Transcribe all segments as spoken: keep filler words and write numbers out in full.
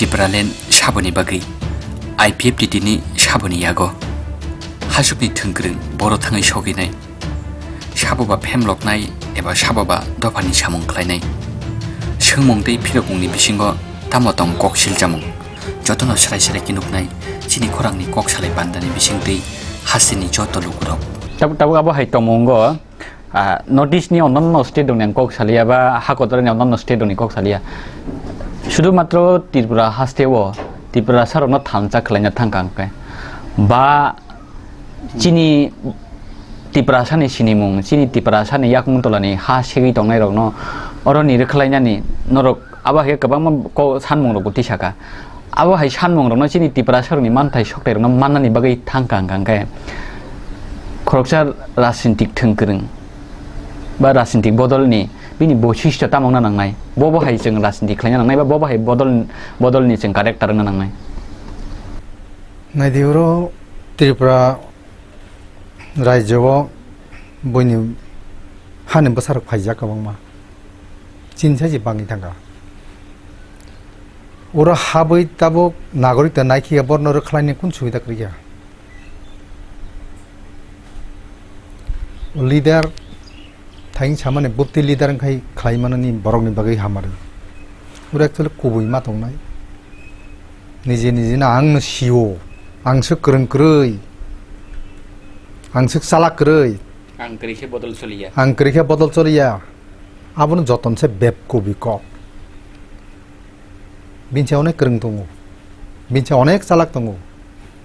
Tipraland saboni bagwi I P F T T ni saboni yago hasukni thwngkwrwng boro thangwi sogwinai. Sabo ba phemloknai eba sabo ba dophani samung khlainai. Swngmung tei phirokmungni bisingo tamo tong kok siljamung? Jotono srai srai khe nuknai chini khorangni kok salai bandani bisingtwi hasteni joto lukurok. Tab-, tabuk abo hai tongmungo, ah, North East ni onno state rokni ang kok saliya ba hakotorni onno state rokni kok saliya. Sudhu matro Tripura haste o Tiprasa rokno thansa khlaina thangkha hwnkhe ba chini Tiprasani sinimung, chini Tiprasani yakung tolani ha segwi tongnairokno oroni rwkhlainani norok abo hai khe kwbangma ko-, sanmungrokbo tisaka. Abo hai sanmungrokno chini Tiprasarokni manthai soktairokno mannani bagwi thangkha hwnkha hwnkhe khoroksa rajnitik thwngkwrwng ba rajnitik bodolni bini boichisto tamo wngna nangnai, bobo hai chwng rajniti khlaina nangnai ba bobo hai bodol, bodolni chwng character wngna nangnai. Naidi oro Tripura rajyo o buini hani bwsarok phaijak kwbangma. Chini sai se bangwi thangkha. Oro habwi tabuk nagorik ta naikhe borno rwkhlaini kun subida kwrwikha? Leader thayung samani bupti leader wngkhai khlai manani borokni bagwi hamari. Oro actually kubui ma tongnai. Nije nije no ang no sio, ang se kwrwng kwrwi, ang se chalak kwrwi. Ang kwrwi khe bodol choliya. Ang kwrwi khe bodol choliya. Abono joton se beb kubui kok. Binse onek kwrwng tongo. Binse onek chalak tongo.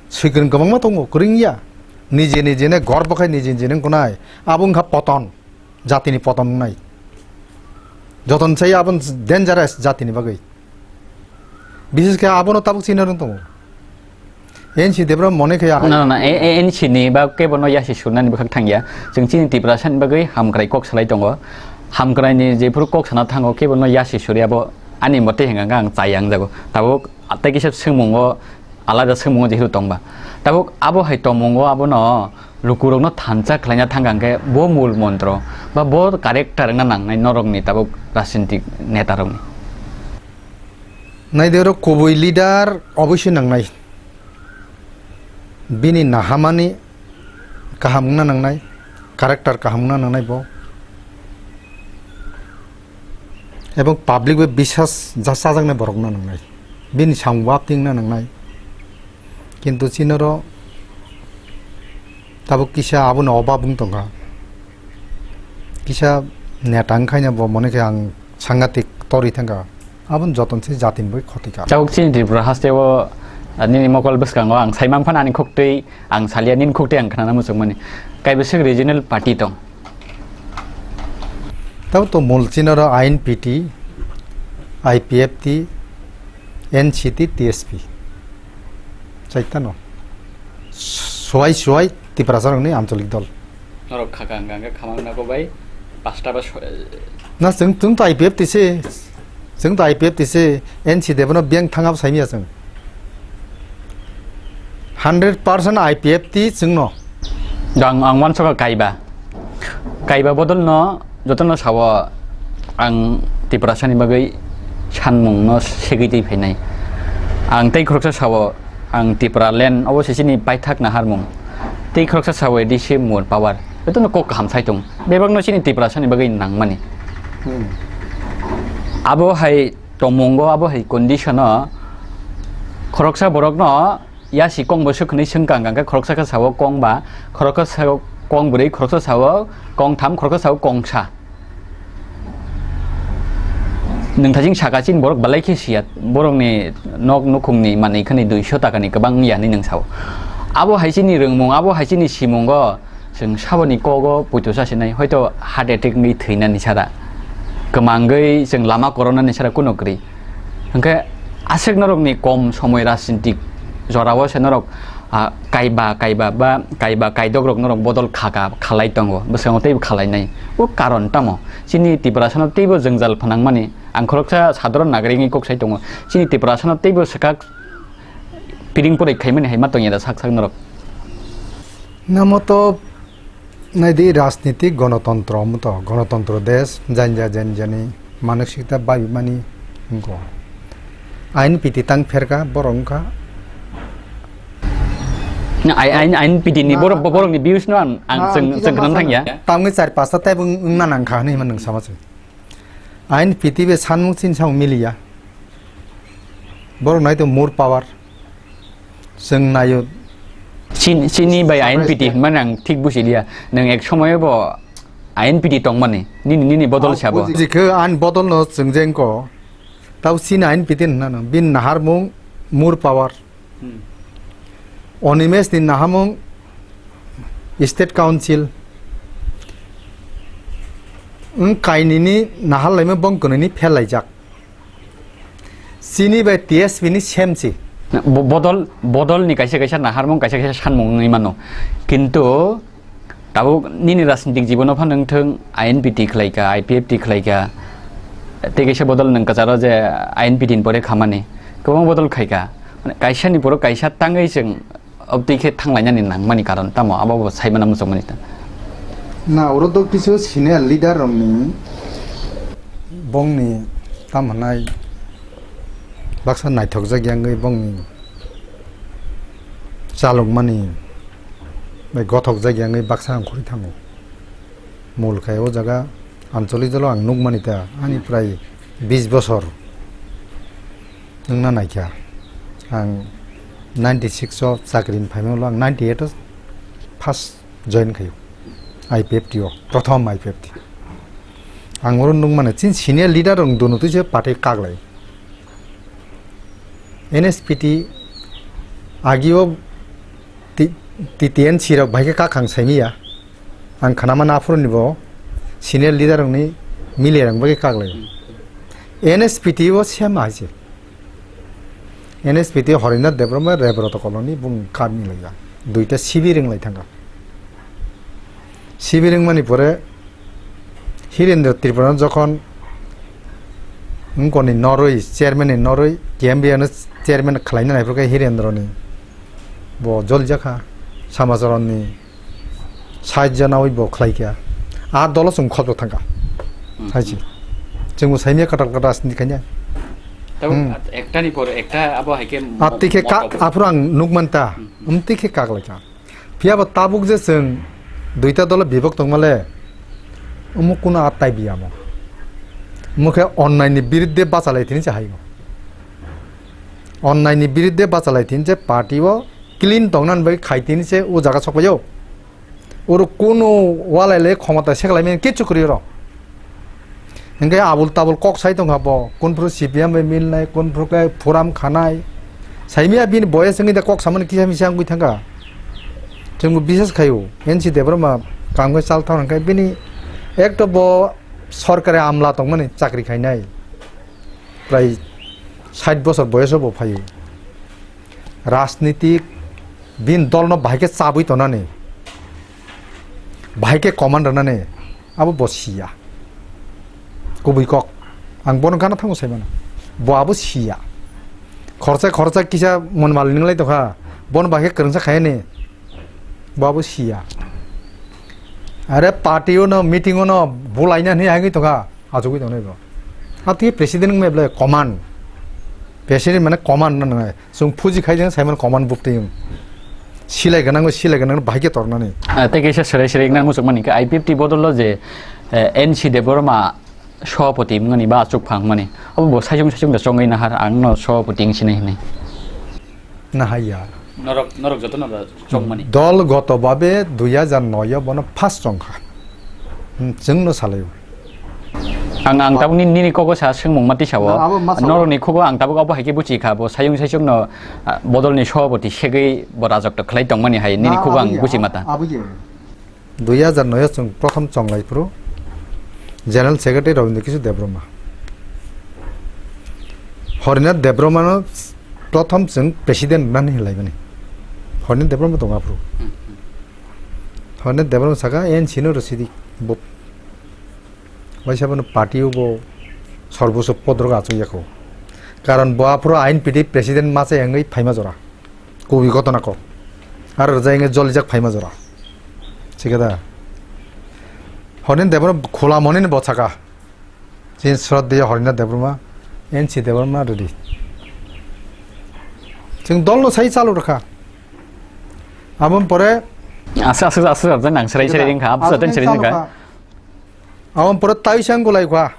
Swikwrwng kwbangma tongo, kwrwng ya. Nije nije ne gorbo khai nije nije ne wngnai. Abo wngkha poton. Jatini poton wngnai. Joton sai abo dangerous jatini bagwi. Bises khe abono tabuk china rwng tongo. N C Debra mone khe ahai. Na, na, na, e, e, N C ni ba kebo no yasi surnani bwkhak thangya. Chwng chini Tiprasa ni bagwi hamkrai kok salai tongo. Hamkrai ni jephuru kok sana thango kebo no yasi suri abo ani mote hwnka khe ang chayang jago. Tabuk tei kisa swngmungo alada swngmungo jephuru tongba. Tabuk abo hai tongmungo abono lukurokno thansa khlaina thangkha hwnkhe bo mul montro ba bo character wngna nangnai norokni tabuk rajnitik netarokni. Naidi oro kubui leader oboisoi nangnai. Bini nahamani kaham wngna nangnai, character kaham wngna nangnai bo. Ebong public bai biswas ja-, chajaknai borok wngna nangnai. Bini samung bo apting wngna nangnai. Kintu chini oro tabuk kisa aboni obab wng tongkha. Kisa neta wngkhaina bo mone khe ang sangatik torwi thangkha. Aboni joton se jatini bai khoti kha. Tabuk chini Tripura haste o, ah, nini mokol bwskango ang sai manphano ani khuktwi ang salia, nini khuktwi ang khnana muchungmani. Kaibwswk regional party tong? Tabuk to mul chini oro I N P T, I P F T, N C T, T S P. Chaitano. Suai suai Tiprasa rokni ancholik dol. Norok khaka hwnka hwnkhe khamang nago bai pasta ba so-, Na, chwng, chwng to I P F T se, chwng to I P F T se, N C Debra no biyang thangabo saimya chwng. Hundred percent I P F T chwngno. Ang, ang wansukha kaiba. Kaiba bodolno jotono sao ang Tiprasani bagwi sanmungno segwi twi phainai. Ang tei khoroksa sao ang Tipraland obo se chini paithak naharmung. Tei khoroksa sao A D C more power. Jotono kok kaham sai tong. Bebakno chini Tiprasani bagwi nangmani. Hmm. Abo hai tongmungo, abo hai condition o khoroksa borokno yasi kong bo swk hwnwi swngkang kang khe khoroksa khe sao kong ba, khoroksa sao kong bwrwi, khoroksa sao kong tham, khoroksa sao kong sa. Nwng thajing saka chini borok belai khe siya, borokni nok nukhungni manwi khani duiso takani kwbang wngya hwnwi nwng sao. Abo hai chini rwngmung, abo hai chini simungo chwng saboni kogo puito chasinai, hoito heart attack wngwi thwinani sara, kwmangwi chwng lama koronani sara kuno kwrwi. Hwnkhe aswk norokni kom somoi rajnitik jorao se norok, ah, kaiba, kaiba ba kaiba kaidok rok norok bodol khaka khalai tongo, bwskango teibo khalainai. O karon tamo? Chini Tiprasano teibo jwngjal phnangmani, ang khoroksa sadharon nagarikni kok sai tongo. Chini Tiprasano teibo swkak piring poroi khaimani hai ma tongya da sak sak norok? Namo to naidi rajniti gonotontro omo to, gonotontro desh, janja janjani manusikta babimani wngkho. Ain piti tang pherka borok wngkha. Na, ai, ai, ain piti ni Na, borok, na, borok ni views no ang, ang na, chwng, ang chwng kisa khna masa thang ya. Tamni char pasta tei bung wngna nang kha hinwi hwnwi nwng sama se. Ain piti be sanmung chin samung miliya. Borok nai to more power. Chwng nayo. Chin-, chini bai ain piti hwnmani ang thik buji liya. Nwng ek somoyo bo ain piti tongmani. Nini, nini bodol sabo. Buji khe ain bodol no chwng jeng ko. Tau chini ain piti hwnna no. Bin naharmung more power. Hmm. Animesh ni naharmung State Council. Wng kainwini nahar laimung bong kwnwini phel laijak. Chini bai T S P ni same si. Bo-, bodol, bodol ni kaisa kaisa naharmung, kaisa kaisa sanmung wngwi mano. Kintu tabuk nini rajnitik jibono phano wngthung, I N P T khlaika, I P F T khlaika, tei kaisa bodol nwng kwcharo je I N P T ni pore khamani, kwbang bodol khaika. Mane kaisa ni poro kaisa tangwi chwng obtwi khe thanglainani nangmani karon tamo abo bo saimano muchungmani ta. Na, oro to kisu senior leader rokni bongni tam hwnai baksa naithokjak yangwi bongni chalokmani bai gothokjak yangwi baksa ang khuri thango. Mul khai o jaga ancholic dolo ang nukmani ta ani prai bis bosor wngna naikha. Ang ninety six o chakri ni phaimano ang ninety eight o first join khaio I P F T o, prothom I P F T. Ang oro nukmani chini senior leader rok dono twi se pathai kaklai. N S P T agio T-, T T N C rok bai khe kakhang saimiya. Ang khnamani aphuru ni bo senior leader rokni mili rang bagwi kaklai. N S P T o same hai se. N S P T Horinath Debbarma Rebroto Colony bung kami laiya. Duita sibi ring lai thanga. Sibi ring mani pore Hirendra Tripura jokhon wngkoni norwi chairman ni norwi K M B N chairman khlaina naiphuru khe Hirendra ni bo joljakha Samacharan ni side janawi bo khlai kha. A dolo chwng khobjak thangkha. Hmm. Hai se. Chwngbo saimya kwtal kwtal sini kanya. Tabo Hmm. at-, ekta ni por ekta abo hai khe mo-, Atwi khe ka-, motok. Aphuru ang nukman ta. Hmm. Amtwi khe kaklaikha. Phiya bo tabuk je chwng duita dolo bibok tongmale, omo kuno attai biyamo. Omo khe onnai ni birudde bachalai thini se hai. Onnai ni birudde bachalai thini se party o clean tongnani bagwi khai thini se o jaga sokbaio. Oro kuno walai lai khomota seklai mani kichu kwrwi oro. Hingke abul tabul kok sai tongkha bo, kunphuru C P M bai milnai, kunphuru khe phuram khanai. Saimia bini boyes wngwi da kok samani kisa misa wngwi thangkha. Chwngbo bises khaio, N C Debbarma kam khe chal thang khe bini ekto bo sorkari amla tongmani chakri khainai. Prai sait bosor boyes o bo phaio. Rajnitik bini dolno bahai khe chabwi tonani, bahai khe command rwnani, abo bo siya. Kubui kok. Ang bono gana thango sai mano. Bo abo siya. Khorsa khorsa kisa mon mal ninglai tongkha. Bono bahai khe kwrwngsa khaiyani. Bo abo siya. Are party o no, meeting o no bulaina hinwi hangwi tongkha. Achugwi tongnai bo. Atwi president wngmai ble command. President mane command na nang. Chwng phuji khai jeng Simon command buptwi wng. Silai gwnang, silai gwnang bahai khe tornani. Ah, tei kaisa serai serai wngna muchukmani khe I P F T bodolo je, eh, N C Debbarma Sabhapati wngmani ba achukphang wngmani. Abo bo saichung saichung da chongwi nahar ang no Sabhapati wng sinai hinwi. Nahaiya. Norok, norok joto no da chongmani. Dol goto babe dui hajar noi o bono first chongkha. Hmm, chwngno salaio. Ang, ang tabuk nini, nini kogo sa swngmung ma tisa o. Na, abo ma sa o. Norokni khugo ang tabuk abo hai khe buchi kha, bo sayung saichung no, ah, bodolni soboti segwi bo rajak to khlai tongmani hai nini khugo ang buchi mata. Na, abo ye, abo ye. Dui hajar noi o chwng prothom chonglai phuru General Secretary Rabindra Kishore Debbarma. Horinath Debbarma no prothom chwng President nani hinlai mani. Horinath Debbarma tongo aphuru. Horinath Debbarma saka N C no rwsidi bo. Waisa bono party o bo sorbocho podrok achuk yakho. Karon bo aphuru I N P T president masa wngwi phaima jora. Kubui gotona kok. Aro rwjai wngwi jolijak phaima jora. Thik da. Horinath Debbarma khula monini bo saka. Chini sroddeya Horinath Debbarma, N C Debbarma rwdi. Chwng dolno sai chalu rwkha. Aboni pore Aswk, aswk, aswk, aswk, nang serai, serai Jeta, wngkha, abwsa aswk tei serai wngkha. Aboni pore taisang gulai kha.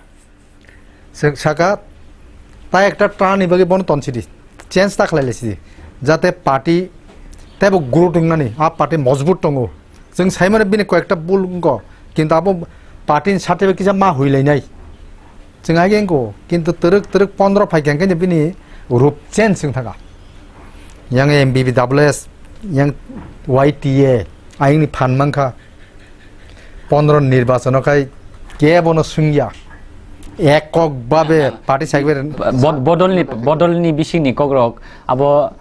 Sek-, saka ta ekta term ni bagwi bono tonsidi. Change ta khlai laisidi. Jate party teibo growth wngnani, a party mojbut tongo. Chwng saimano bini koyekta bul wngkha, kintu abo party ni sate bai kisa ma huilainai. Chwng hai khe wngkha, kintu twrwk twrwk pondro phaikha hwnkhe bini rup change wng thaka. Yang M B B W S, yang Y T A, ayangni phan mankha. Pondro nirbachano khai kebono swngya. Ekok babe party saikbe Bod-, bodolni, bodolni bisingni kokrok abo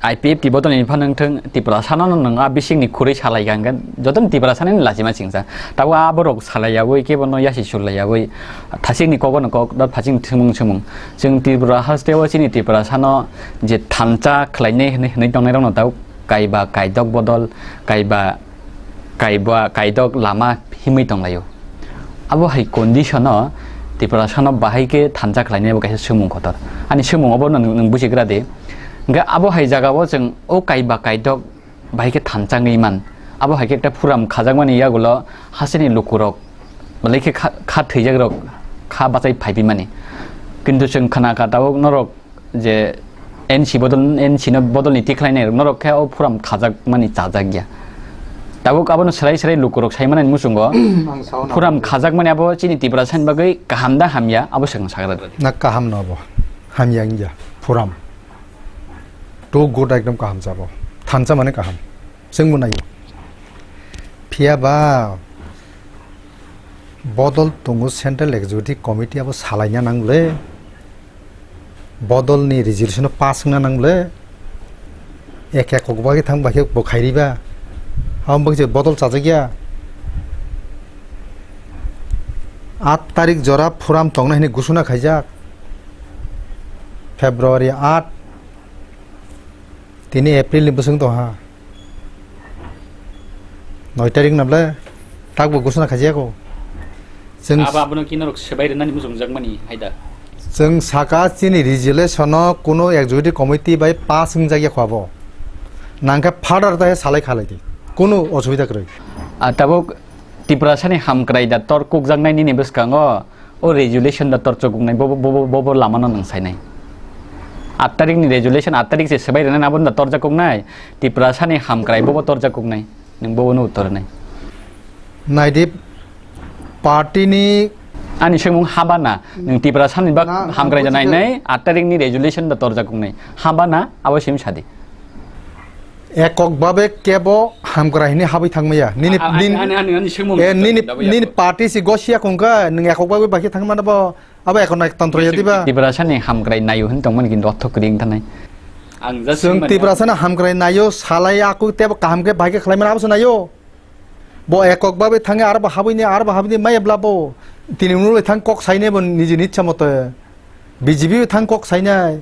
I P F T bodolni phano wngthwng, Tiprasano no nwng a bisingni khurui salai kha hwnkhe, jotono Tiprasani lachima singsa. Tabuk a borok salai yaui kebono yasi sulai yaui, thasikni kogono kok, dot phasing thwngmung swngmung. Chwng Tripura hasteo chini Tiprasano je thansa khlainai hwnwi, hwnwi tongnairokno tabuk kaiba kaidok bodol, kaiba kaiba kaidok lama himwi tonglaio. Abo hai condition o Tiprasano bahai khe thansa khlainai bo kaisa swngmung kotor. Ani swngmung obo no nwng, nwng bujigra di. Hwnkhe abo hai jaga o chwng o kaiba kaidok bahai khe thansa wngwi man. Abo hai khe ekta phuram khajakmani yagulo hasteni lukurok belai khe kha, kha thwijakrok kha bachai phaiphi mani. Kintu chwng khna kha tabuk norok je N C bodol, N C no bodolni tikhlainai rok norok khe o phuram khajakmani chajak ya. Tabuk abono serai serai lukurok saimanani muchungo Ang sao phuram nang khajakmani abo chini Tiprasani bagwi kaham da hamya abo swkang sagra. Na kaham no abo. Hamya wngya. Phuram. Too good, ekdom kaham jabo. Thansa mane kaham. Chwngbo naio. Phiya ba bodol tongo, Central Executive Committee abo salaina nang le. Bodolni resolution pass wngna nang le. Ek ek kok bagwi thang, bakhe bo khairi ba. Abo bagwi je bodol chajak ya. Aat tarik jora phuram tongna hini gusuna khaijak. February aat. Tini April ni bwswng tongha. Noi tarik nabla takbo gusuna khajiya ko. Chwng Aba abono kinorok swbai rwnani muchungjakmani haida. Chwng saka chini resolution no kuno executive committee bai pass wngjakya kho abo. Nangkhe further ta he salai khalai di. Kuno osubida kwrwi. A tabuk Tiprasani hamkrai da tor kukjaknai nini bwskango. O resolution da torchok kuknai, bobo, bobo, bobo lamano nwng sainai. Aat tarikni resolution, aat tarik se swbai rwnai, abono da torjak kuknai. Tiprasani hamkrai, bobo torjak kuknai. Nwng bobono uttor rwnai. Naidi, party ni Ani swngmung habana, nwng Tiprasani bak Na, hamkrai da na, nainai, aat tarikni resolution da torjak kuknai. Habana, abo sim sadi. Ekok babe kebo hamkrai hini habwi thangmaya. Nini, A-, a-, nini, ani, ani, ani swngmung eh, nini, da, da, nini da. Party si gosia kongka, nung ekok babe bakhe thangmana bo, abo ekon ek tantro ya diba? Tiprasani hamkrai nayo hin tongmani kintu otho kring thanai. Ang just Chwng swngmani Tiprasani hamkrai nayo, salai aku tebo kaham khe bahai khe khlaimani abo se nayo. Bo ekok babe thange arbo habwini, arbo habwini maya blabo. Tini mulu thang kok saine bo nijini ichha mote. B J P thang kok sainai.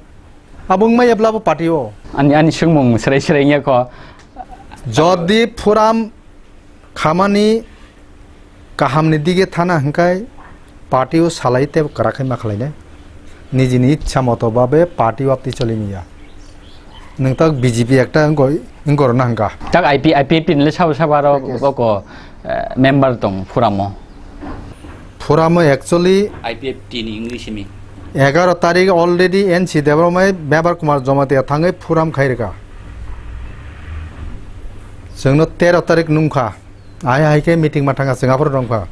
Abo wngmaya blabo party o. Ani, ani swngmung serai serai wngya kho. Jodi phuram khamani kahamni dige thana hwnkhe party o salai tei kwrak khe ma khlainai. Nijini ichha moto babe party o aptwi choli niya. Nwng tak B J P ekta wngkha, wngkha rwna hwnkha. Tak I P, I P F T ni le sabo sabo aro oko, eh, member tong phuramo. Phuramo actually I P F T ni wngwi simi. Egaro tarik already N C Debbarma bai Mebar Kumar Jamatia thangwi phuram khai rwkha. Chwngno tero tarik nungkha. Ahai hai khe meeting ma thangkha, chwng aphuru romkha.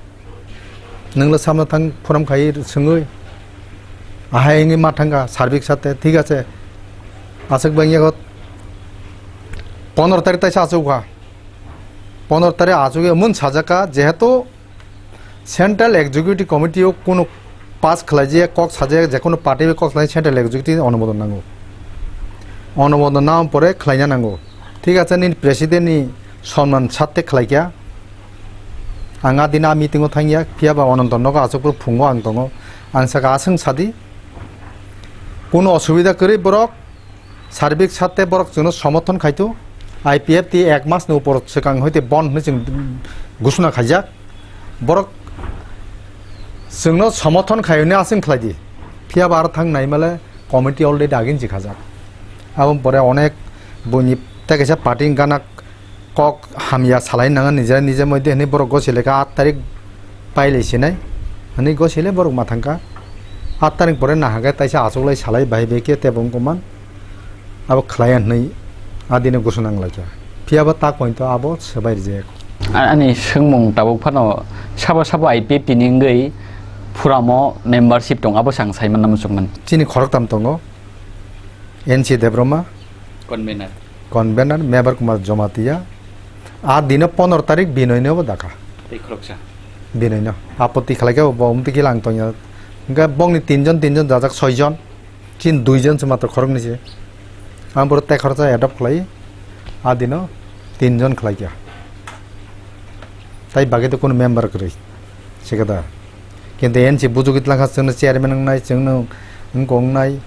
Nwnglo samno thang phuram khai swngwi. Ahai wngwi ma thangkha, Sarbik sate, thik ache. Aswk bai wngya kho. Pondro tarik taisa achukha. Pondro tarik achugwi mun sajakha, jehetu Central Executive Committee o kunu pass khlaijak, kok sajak, je kunu party bai kok khlai Central Executive onumodon nango. Onumodon nang pore khlaina nango. Thik ache, nini president ni sonman satte khlaikha. Ang a din a meeting o thangya, phiya ba Ononto nogo achukphuru phungo ang tongo. Ang saka aswng sadi. Kunu osubida kwrwi borok, Sarbik satte borok chwngno somothon khaito. I P F T ek mas ni upor swkang hoite bon hwnwi chwng gusuna khaijak. Borok chwngno somothon khai hwnwi aswng khlai di. Phiya ba aro thang naimale committee already agin jikhajak. Abo pore onek buini tei kaisa party ni gana kok hamya salai nang nije nije moide hinwi borok gosile kha aat tarik pailai sinai hinwi gosile borok ma thangkha. Aat tarik pore nahakhe taisa achuklai salai bai bai khe tebo wngkha man. Abo khlaiya hinwi adino gosonang laikha. Phiyaba tak pointo abo swbai rijak. A-, ani swngmung tabuk phano sabo sabo I P F T ni wngwi Phuram o membership tong, abo se ang sai manna muchungmani. Chini khoroktham tongo, N C Debbarma, Convener. Convener, Mebar Kumar Jamatia. A dino pondro tarik Binoy no bo dakha. Tei khoroksa. Binoy no. Apotti khlai khe bo umtwi khe lang tongya. Hwnkhe bongni tinjon, tinjon jajak soijon. Chin duijon se matro khoroknwi se. Ang boro tei khoroksa adopt khlai. A dino tinjon khlai kha. Tai bagwi to kunu member kwrwi. Sekada. Kintu N C bujugwi tlangkha chwngno chairman wngnai, chwngno wngkok wngnai,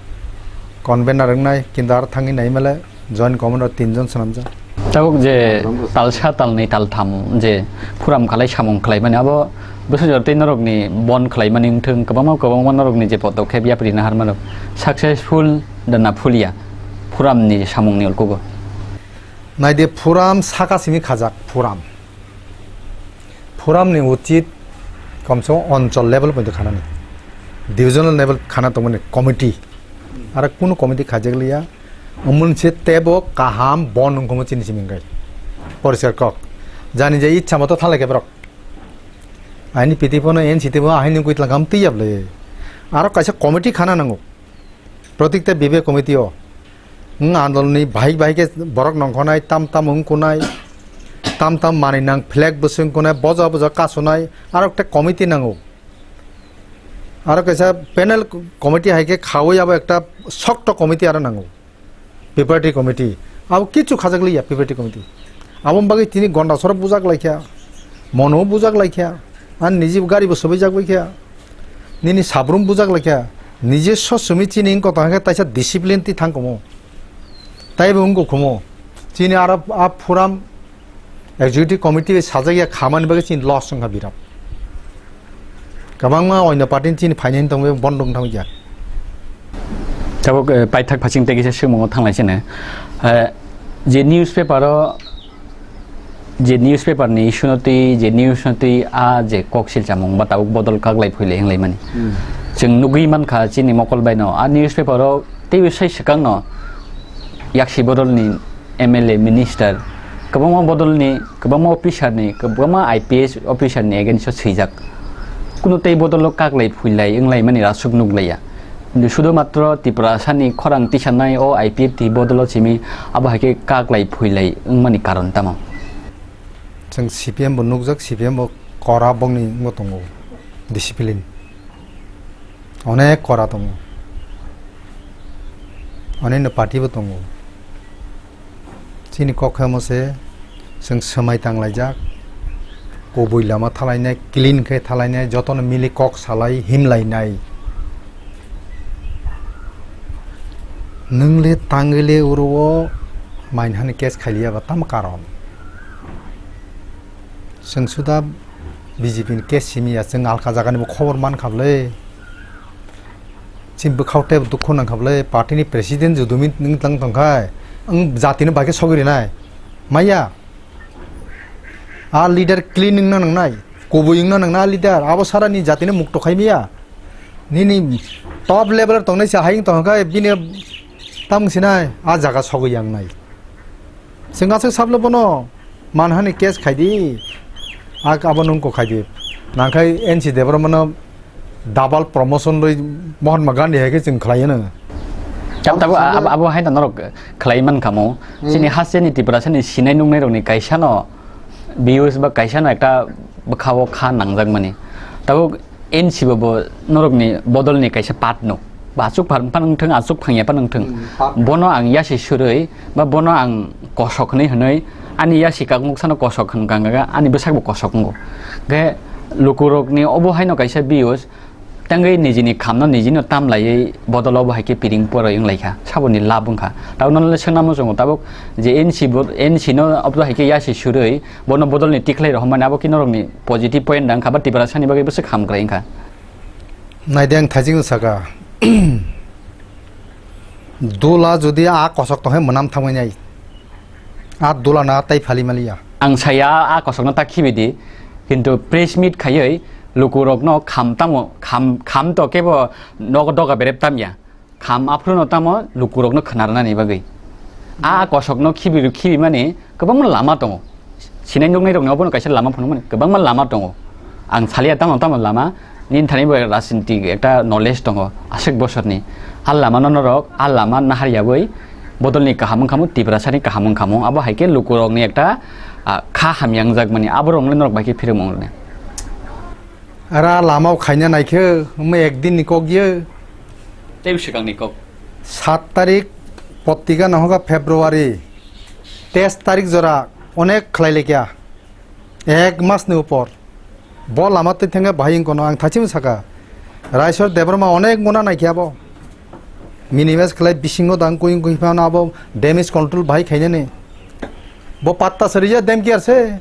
convener wngnai, kintu aro thangwi naimale joint commander tinjon swnamjak. Tabuk je talsa, talnwi, taltham je phuram khalai samung khlaimani abo bwsajor tei norokni bon khlaimani wngthwng, kwbangma kwbangma norokni je podokhep yapri naharmano successful da na phulia phuramni samungni ulkugo. Naide phuram saka simi khajak phuram. Phuram ni uchit komse kom onchol level poito khanani, divisional level khana tongmani committee, aro kunu committee khajak liya, omonse tebo kaham bon wngkhomo chini simi wngkhe poriskar kok, jani je ichha moto thalai khe borok aini piti phano N C T bo ahaini kwitlang kam tiyab le, aro kaisa committee khana nango. Protikta Bibek Committee o wng andoloni bahai bahai khe borok nongkhonai, tam tam wngkunai, tam tam manwi nang flag bwswng kunai, boja boja kasunai, aro ekta committee nango. Aro kaisa panel committee hai khe khaui abo ekta sokto committee aro nango. P P R T committee, abo kichu khajak liya P P R T committee. Aboni bagwi tini gonda sora bujak laikha, mono bujak laikha, ani niji gari bo swbaijak baikha, nini sabrum bujak laikha, nije sosumi chini wngkha tongkha taisa discipline twi thang komo, taibo wngkha komo, chini aro a phuram executive committee bai sajak ya khamani bagwi chini loss wngkha birat. Kwbangma oino party ni chini phainai tongwi bondo wng thangwi ya. Tabuk, eh, paithak phasing tei kisa swngmungo thanglai sene. Eh, je newspaper o, je newspaper ni issue no twi, je news no twi, a je kok silchamung ba tabuk bodol kaklai phuilai wnglaimani. Hmm. Chwng nugwi mankha chini mokol bai no, a newspaper o teibo sai swkang no yaksi bodol ni M L A, minister, kwbangma bodolni, kwbangma officerni, kwbangma I P S officerni against-o swijak. Kunu tei bodolo kaklai phuilai wnglaimani rasuk nuklaiya. Kintu sudo matro Tiprasani khorang tisanai o I P F T bodolo simi abo hai khe kaklai phuilai wngmani karon tamo? Chwng C P M bo nukjak, C P M bo kora bongni wngbo tongo, discipline. Onek kora tongo. Oneno party bo tongo. Chini kok khe omo se, chwng swmai tanglaijak, kubui lama thalainai, clean khe thalainai, jotono mili kok salai himlainai. Nwng le tangwi le uro o mainhani case khailiya ba tamo karon? Chwng suda B J P ni case simi ya, chwng alka jagani bo khobor man kha bwle. Chini bwkhao teibo dukhu nang kha bwle, party ni president judumi nwng tlang tong khai, ang jati no bai khe sogwi rinai. Maya, a leader clean wngna nangnai, kubui wngna nangnai a leader, abo sara ni jati no mukto khai maya. Nini top level tongnai se hayung tong khai, bini tamung sinai, a jaga sogwi yang nai. Chwng aswk sablo bono manhani case khaidi, ak abo nung ko khaidi. Nangkhai N C Debbarmano double promotion rwi Mahatma Gandhi hai khe chwng khlaiya nang. Tam tabuk a-, abo, abo hai norok khlai man kha mo. Hmm. Chini hasteni Tiprasani sinai nungnai rokni kaisa no views ba kaisa no ekta bwkha o kha nangjak mani. Tabuk N C bo bo norokni bodolni kaisa part no. Ba achuk phar phano wngthwng, achuk phangya phano wngthwng. Hmm, part. Bono ang yasi surui, ba bono ang kosok hinui hinui, ani yasi kakmuk sano kosok hwn kang kang, ani bwsak bo kosok wngo. Khe lukurokni obo haino kaisa views, tangwi nijini khamno nijino tamlaiwi bodol obo hai khe piring poroi wnglaikha, saboni lab wngkha. Tabuk nono le swngna muchungo, tabuk je N C bo, N C no obo hai khe yasi surui, bono bodolni tikhlai rohormani abo khe norokni positive point da wngkha, ba Tiprasani bagwi bwswk hamkrai wngkha. Naidi ang thaisingno saka, Dula jodi a kosok tongkhe mwnam thangwi nai. A dula na tai phali maliya. Ang saya a kosokno ta khibi di, kintu press meet khaiwi lukurokno kham tamo, kham, kham to kebo nogo doga berep tamya. Kham aphuru no tamo lukurokno khna rwnani bagwi. A kosokno khibi, khibi mani kwbangma lama tongo. Sinai nuknai rokni obono kaisa lama phunukmani kwbangma lama tongo. Ang salia tamo tamo lama, nini thani bo rajniti ekta knowledge tongo, aswk bosorni. A lama no norok, a lama nahar yabwi bodolni kaham wngkhamu, Tiprasani kaham wngkhamu. Abo hai khe lukurokni ekta, ah, kha hamya wngjakmani, aborokno norok bai khe phirwk mung rwni. Ara lama o khaina naikhe, omo ekdin ni kok ye. Tei swkang ni kok. Sat tarik potrika nahoka February, teis tarik jora onek khlai lekya. Ek mas ni upor. Bo lama twi thangkhe bahai wngkono ang thachim saka. Raisor Debbarma onek mona naikhe abo. Minimes khlai bisingo dang kuing kuing phano abo damage control bahai khainani. Bo patta sariya dem kiar se.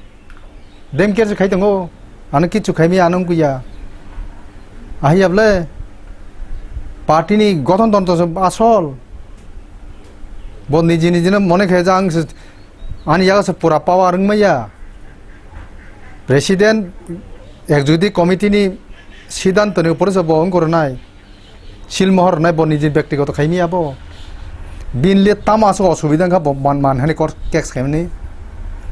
Dem kiar se khai tongo. Ano kichu khaimi ano wngkuya. Ahi able party ni gothon tontro se asol. Bo niji niji no mone khe ja ang se Ani yago se pura power wngmaya. President executive committee ni siddhanto ni upore se bo wng koronai. Sil mohor rwnai bo niji bektigoto khaimi abo. Bin le tamo aswk osubida wngkha bo man, man hani kor case khaimani.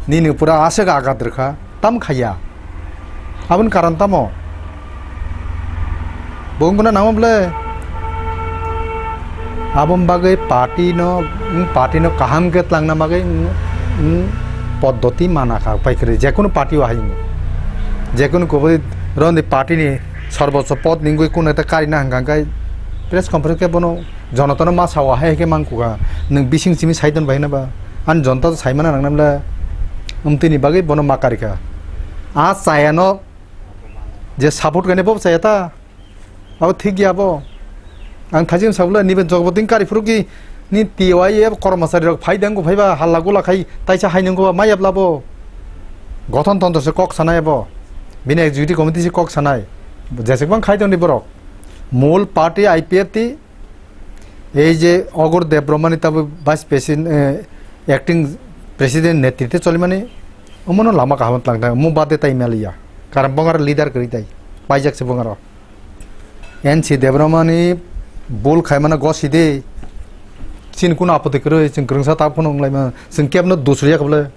Nini upore aswk agat rwkha. Tam khaiya. Aboni karon tamo? Bo wngkuna nangma bwle? Aboni bagwi party no, wng party no kaham khe tlangna bagwi wng, wng poddoti mana kha, pai kwrwi jekunu party o hai wng. Jekunu kubui roni party ni sorbocho pod ni wngwi kunu ekta karina hwnkha hwnkhe press conference khe bono Jonotano ma sao, ahai hai khe mang kukha. Nwng bising simi sai ton bai hwnba? Ani jonta to sai mana nang namla. Umtwini bagwi bono ma karikha. A chayano je support khainai bo chaya ta. Abo thik ya bo. Ang thajim sabla nibe jogboting kari phuru ki ni T Y F kormosari rok phai dang phaiba halla gula khai taisa hai nang ba mayab labo. Gothon tonto se kok sanai bo. Bini executive committee se kok sanai. Jesek bang khai tong di borok. Mol party I P F T Ei je Ogor Debbarmani tabuk vice president, eh, acting president netritwe cholimani, omono lama kaham tlang tang, omo bade tai maliya. Karon bongaro leader kwrwi tai, paijak se bongaro. N C Debbarmani bul khaimano gosi de, chini kuno apoti kwrwi, chwng kwrwngsa ta phano wnglaima, chwng kebno dusriya khe bole.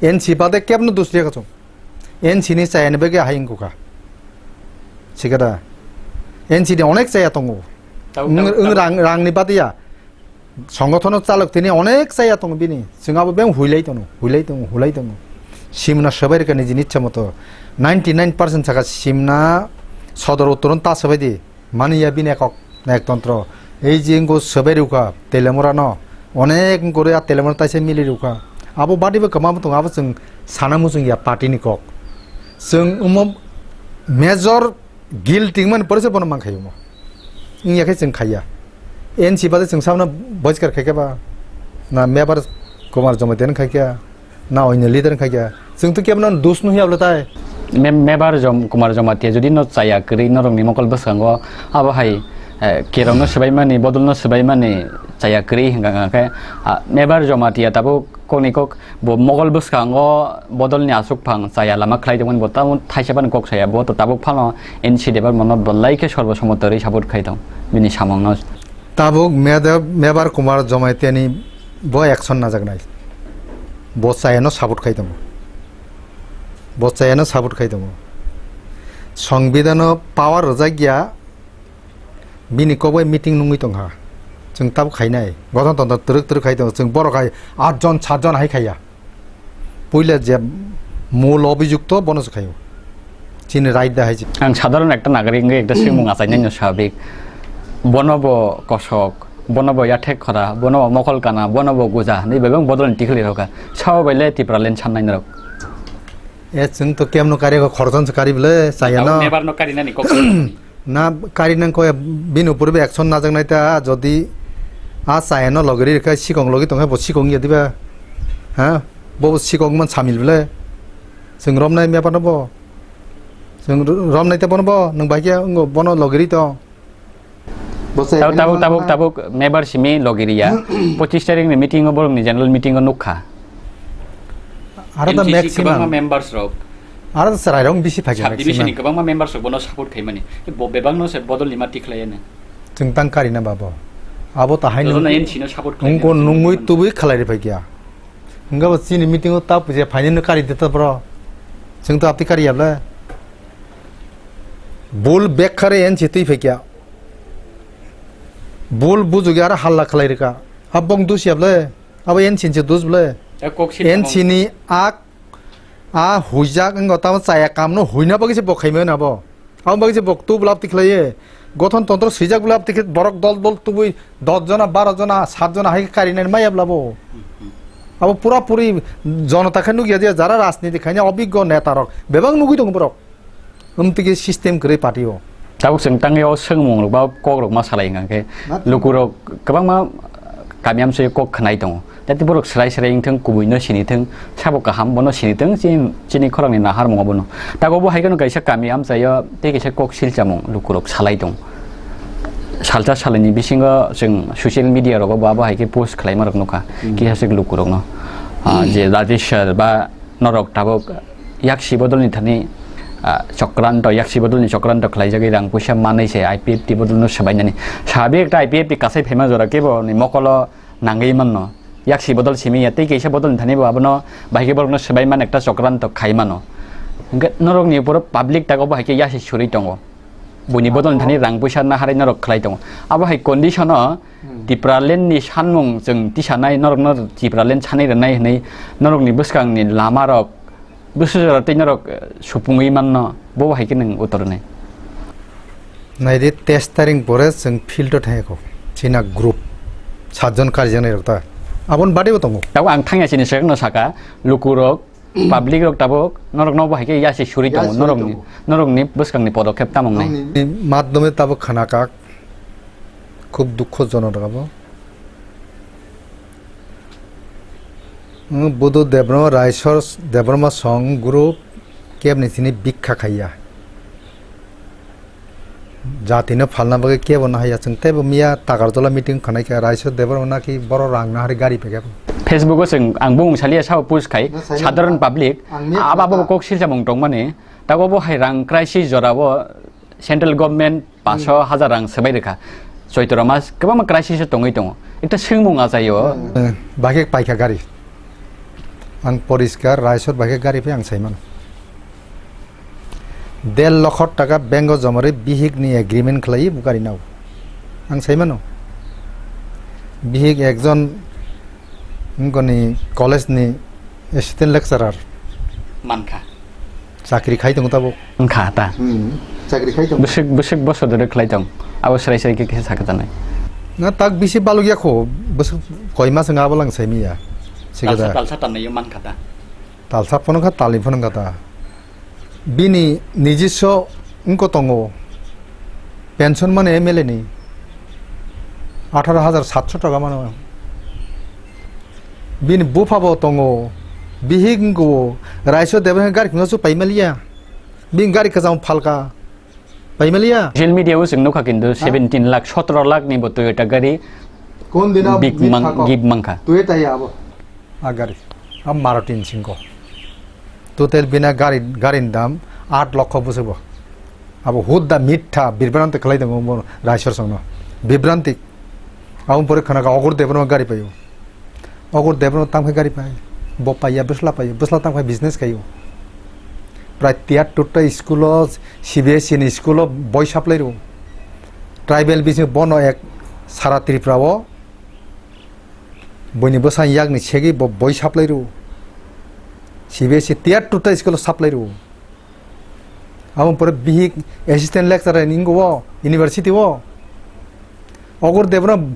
N C bade kebno dusriya khe chwng. N C ni chayani bagwi ahai wngkha. Sikada. N C ni onek chaya tongo. Tabuk, wng, tabuk, wng tabuk. Rang, rangni badiya. Songothono chalok tini onek chaya tongo bini. Chwng abo beng huilai tongo, huilai tongo, huilai tongo. Simna swbai rwkha nijini ichha moto. Ninety nine percent saka simna sodor uttoron ta swbai di. Mani ya bini ekok, ektontro. Ei je wngkho swbai rwkha, Telemura no. Onek wngkho rw ya Telemura taisa mili rwkha. Abo badi bo kwma bo tongo, abo chwng sana muchung ya party ni kok. Chwng omo major guilt tingmani pore se bono mankhaio omo. Wngya khe chwng khaiya. N C bade chwng sabna boiskar khaikhe ba. Na mebar Kumar Jamatia wng khaikhe. Na oino leader wngkha khe, chwng to kebo no dos no hiya bwle tai. Me-, Mebar Jom-, Kumar Jamatia jodi no chaya kwrwi norokni mokol bwskango, abo hai, eh, kerong no swbaimani, bodol no swbaimani chaya kwrwi hwnkha khe, ah, Mebar Jamatia tabuk kokni kok bo mokol bwskango bodolni aswk phang chaya lama khlai tongmani bo tamo thaisa phano kok saya, bo to tabuk phano N C Debbarma no belai khe sorbo somotwi support khai tong bini samung no. Tabuk Meda-, Mebar Kumar Jamatia ni bo action najaknai. Bo chayano support khai tongo. Bo chayano support khai tongo. Songbidano power rwjak ya, bini kok bai meeting nungwi tongkha. Chwng tabuk khainai. Gothon tonton twrwk twrwk khai tongo. Chwng borok hai atjon satjon hai khaiya. Puila je mul obijukto bono se khaio. Chini right da hai je. Ang sadharon ekta nagarik wngwi ekta swimung achainai no sabik. Bono bo kosok, bono bo yathek khora, bono bo mokol kana, bono bo guja hinwi bebak bodol ni tikhwlwi rokha. Sabo bai le Tipraland sannai norok. E chwng to kemno kari kho khorokthon se kari bwle chaya no. Nebar no kari nani kok. Na kari nang koi bini upor be action najak nai ta jodi a chaya no logi ri kha sikong logi tong khe bo sikong ya diba? Ha? Bo sikong man samil bwle. Chwng rom nai mebar no bo. Chwng rom nai te bono bo nwng bai khe wng bono logi ri tong. Tabuk, tabuk, tabuk, tabuk member simi logi riya. Pochis tarik ni meeting o, borok ni general meeting o nukha. Aro to M C C maximum. Kwbangma members rok. Aro to chwrai rok bisi phai khe subdivision ni maximum. Kwbangma members rok bono support khaimani. Bo bebak no se bodol ni ma tikhlai ani. Chwng tang kari na babo. Abo to hai. Jotono nung-, N C no support khlai nungko nani nungwi chwng tubui khalai ri phai kya. Hingke bo chini meeting o ta puja final no kari de ta bro. Chwng to apti kari yable. Bul bek khare N C twi phai kya. Bul bujugi aro halla khlai rika. Abong dus yable. Abo N C ni se dus ble. E kok si N C tamo. Ni ak a huijak wngko tamo chaya kam no huina bagwi se bo khaimani abo. Abo bagwi se bo tu blap tikhlaiye. Gothon tontro swijak blap tikhe borok dol dol tubui dos jona, baro jona, sat jona hai khe karinani maya blabo. Abo pura puri jonota khe nukya je jara rajniti khaina obiggo neta rok bebak nugwi tongo borok. Wng twi khe system kwrwi party o. Tabuk chwng tangwi o swngmung rok ba kok rok ma salai hwnkha khe luku rok kwbangma kami amsoi kok khwnai tongo. Jati borok swrai swrai wngthwng, kubui no sini thwng, sabo kaham bono sini thwng, chini, chini khorang ni naharmung abono. Tago bo hai kheno kaisa kami amchaio tei kaisa kok silchamung luku rok salai tongo. Salsa salai ni bisingo chwng social media rogo bo abo hai khe post khwlaima rok nukha. Hmm. Kisa swk luku rok no. Ah, hmm. Je jati sir ba norok tabuk yaksi bodolni thani, ah, chokranto, yaksi bodolni chokranto khlaijagwi rang puisa manwi se I P F T bodolno swbainani. Sabi ekta I P F T kasai phaima jora kebo ni mokolo nangwi manno. Yaksi bodol simi ya, tei kaisa bodolni thani bo abono bahai khe borokno swbaiman ekta chokranto khai mano. Hwnkhe norokni borok public tago bahai khe yasi suri tongo. Buini bodol thani rang puisa naharwi norok khlai tongo. Abo hai condition o, hmm, Tipraland ni sanmung chwng tisanai norokno Tipraland sanwi rwnai hwnwi norokni bwskangni lama rok bwsajora tei norok, eh, supungwi manno, bo hai khe nwng utor rwnai. Naidi, teis taring pore chwng field o thangya kho. China group satjon karijaknai rok ta. Aboni bade bo tongo. Tabuk ang thangya chini swkangno saka, lukurok, public rok tabuk norokno bo hai khe yasi suri tongo, yasi suri norokni, tongo, norokni bwskangni podokhep tamo wngnai. Nokni madhyome tabuk khna kak, khub dukho jonok abo. Budu Debbarma, Raisor Debbarma song group kebni sini bikha khaiya. Jatino phalna bagwi kebo nahaiya chwng, teibo miya Tagarjola meeting khwnaikha, Raisor Debbarma naki borok rang nahari gari pekha. Facebook o chwng ang bumung saliya sao post khai, na saimano, sadharan public, ang miya abo khwna abo kok silchamung tongmani, tago bo hai rang crisis jorao central government paanch hajar rang swbai rwkha. Choitro mas kwbangma crisis o tongwi tongo. Ekta swngmung achaio. Eh, bakhe paikha gari. Ang poriskar Raisor bakhe gari phai ang saimano. Der lokho taka bank o jomari bihik ni agreement khlai bo gari nao. Ang saimano. Bihik ekjon wngkoni college ni assistant lecturer. Mankha. Chakri khai tongo tabuk. Wngkha ta. Hmm. Chakri khai tongo. Bwswk, bwswk bosor dore khlai tong. Abo srai srai khe kisa sakha tanai. Na tak bisi baluk ya kho. Bwswk koi mas wngkha abo lang saimanya. Sikada. Talsa, talsa tannaio mankha ta. Talsa phano kha, talni phano kha ta. Bini nijiswa wngko tongo. Pension mani M L A ni atharo hajar satso taka mano. Bini bupha bo tongo, bihik wngko, Raisor Debbarma gari khungsa su paimaliya. Bini gari kwcham phalka, paimaliya. Social media o chwng nukha kintu, ha? Seventeen lakh, sotro lakh ni bo Toyota gari kon dina big mang-, gift mankha. Toyota ya abo. A gari, a Maruti ni singko. Total bina gari, gari ni dam aat lokho bwswk bo. Abo hudda mitha bibranti khlai tongo bo Raisor songno. Bibranti. Aboni pore khana kha Ogur Debbarma gari paio. Ogur Debbarma tangphai gari pai. Bo paiya bwsla paio. Bwsla tangphai business khaio. Prai tiyar tutta school o, C B S E ni school o boi supply rwo. Tribal bising bono ek sara Tripura o Buini bwsa yakni segwi bo boi supply rwo. C B S E tier two ta school o supply rwo. Abo pore bihik assistant lecturer ni wngwo university o. Ogur Debbarma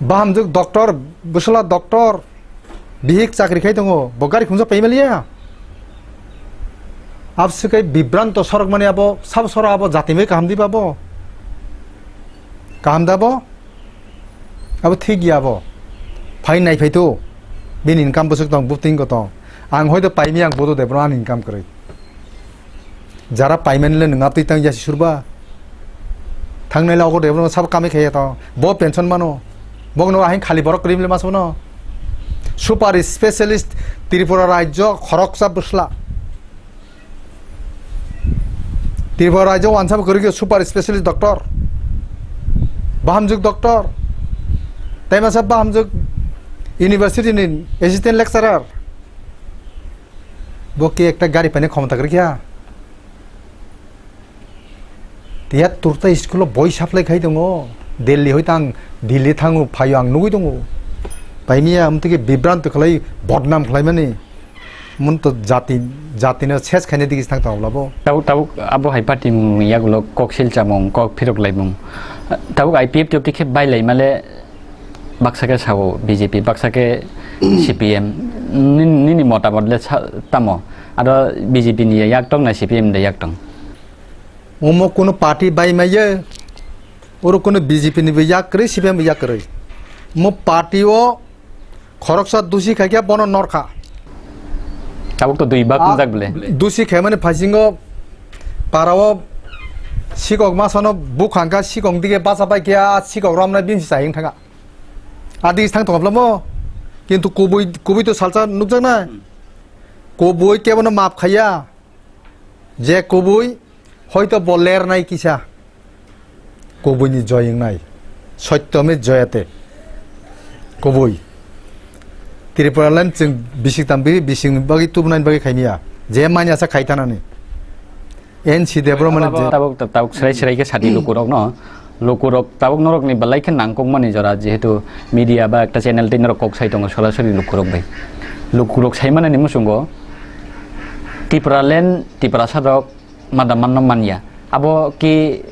bahamjwk doctor, bwsla doctor, bihik chakri khai tongo, bo gari khungsa paimaliya. Abswk khai bibranto sorok mani abo, sabo sorok abo jati bai kaham diba bo? Kaham da bo? Abo thik ya bo. Phai nai phai tu. Bini income bwswk tong, bwtwing ko tong. Ang hoito paimi ang bodo de bro ani income kwrwi. Jara paimani le nwng atwi tang yasi surba. Thangnai la ogo de, bono sabo kamai khaiya to. Bo pension mano. Bokno ahin khali borok kwrwi mili masabo no. Super specialist Tripura rajyo khoroksa bwsla. Tripura rajyo wansabo kwrwi khe super specialist doctor. Bahamjwk doctor. Taimasa bahamjwk university ni assistant lecturer. Bo khe ekta gari painai khomota kwrwi kha. Tiyatwrwkta school o boi supply khai tongo. Delhi hoi tang, Delhi thango, phaio ang nugui tongo. Paimiya amtwkhe bibranto khlai, bodnam khlaimani. Mun to jati, jatino ses khaina digi thang tongo labo. Tabuk, tabuk abo hai party mung yagulo kok silchamung, kok phirok laimung. Tabuk I P F T F T khe bai laimale. Baksa khe sao B J P, baksa khe C P M. Nini, nini motamot le sa-, tamo? Aro B J P ni yak tong na C P M ni yak tong? Omo kuno party bai maiye. Oro kuno B J P ni bo yak kwrwi, C P M bo yak kwrwi. Mo party o khoroksa dusi khai khe bono norkha. Tabuk to dui bak. Ah, wngjak bwle. Dusi khaimani phaisingo parao sikok masano bukhangkha, sikok dige bacha bai khe a sikok romnai bini chayeng thanga. Adi thang tongphla mo. Kintu kubui, kubui to salsa nukjaknai. Hmm. Kubui kebono map khaiya. Je kubui hoito bo lernai kisa. Kubui ni joy wngnai. Sotyome joyate. Kubui. Tripura land chwng bisik tam biri bisik ni bagwi tubunani bagwi khaimiya. Je manya sa khaitanani. N C Debbarma ni je. Tabuk, tabuk, tabuk srai srai khe sadi lukurok no. Lukurok tabuk norok ni belai khe nangkukmani jora, jehetu media ba ekta channel tei norok kok sai tongo sorasori lukurok bai. Lukurok sai manani muchungo Tipraland, Tiprasa rok mada manno manya. Abo ki